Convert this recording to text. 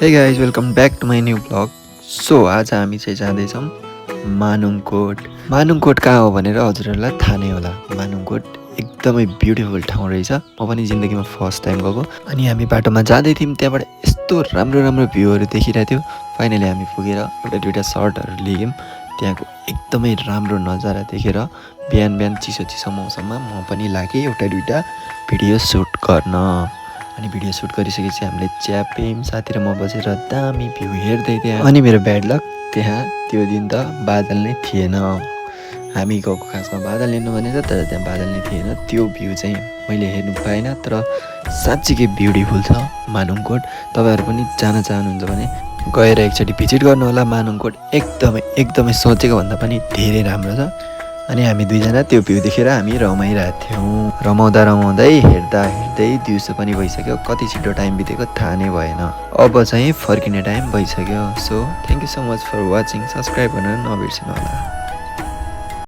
हे guys welcome back to my new vlog. So आज हामी चाहिँ जाँदैछौँ मानुङकोट। मानुङकोट कहाँ हो भनेर हजुरहरूलाई थाहा नै होला। मानुङकोट एकदमै ब्युटिफुल ठाउँ रहेछ। म पनि जिन्दगीमा फर्स्ट टाइम गएको। अनि हामी बाटोमा जाँदै थियौँ, त्यहाँबाट यस्तो राम्रो राम्रो भ्यूहरू देखिरहेको थियो। फाइनली हामी पुगेर एउटा दुइटा सर्टहरू लियौँ। त्यहाँको एकदमै राम्रो नजारा देखेर बिहान बिहान चिसो चिसो मौसममा म पनि लागेँ एउटा दुइटा भिडियो सुट गर्न। अनि भिडियो सुट गरिसकेपछि हामीले च्याप्यौँ साथी र म बसेर दामी भ्यू हेर्दै त्यहाँ। अनि मेरो ब्याड लक त्यहाँ त्यो दिन त बादल नै थिएन। हामी गएको खासमा बादल हेर्नु भनेको तर त्यहाँ बादल नै थिएन। त्यो भ्यू चाहिँ मैले हेर्नु पाइनँ, तर साँच्चीकै ब्युटिफुल छ मानुङकोट। तपाईँहरू पनि जान चाहनुहुन्छ भने गएर एकचोटि भिजिट गर्नु होला। मानुङकोट एकदमै एकदमै सोचेको भन्दा पनि धेरै राम्रो छ। अनि हामी दुईजना त्यो भ्यू देखेर हामी रमाइरहेको थियौँ। रमाउँदा रमाउँदै हेर्दा हेर्दै दिउँसो पनि भइसक्यो। कति छिटो टाइम बितेको थाहा नै भएन। अब चाहिँ फर्किने टाइम भइसक्यो। So thank you so much for watching. Subscribe गर्न नबिर्सिनु होला।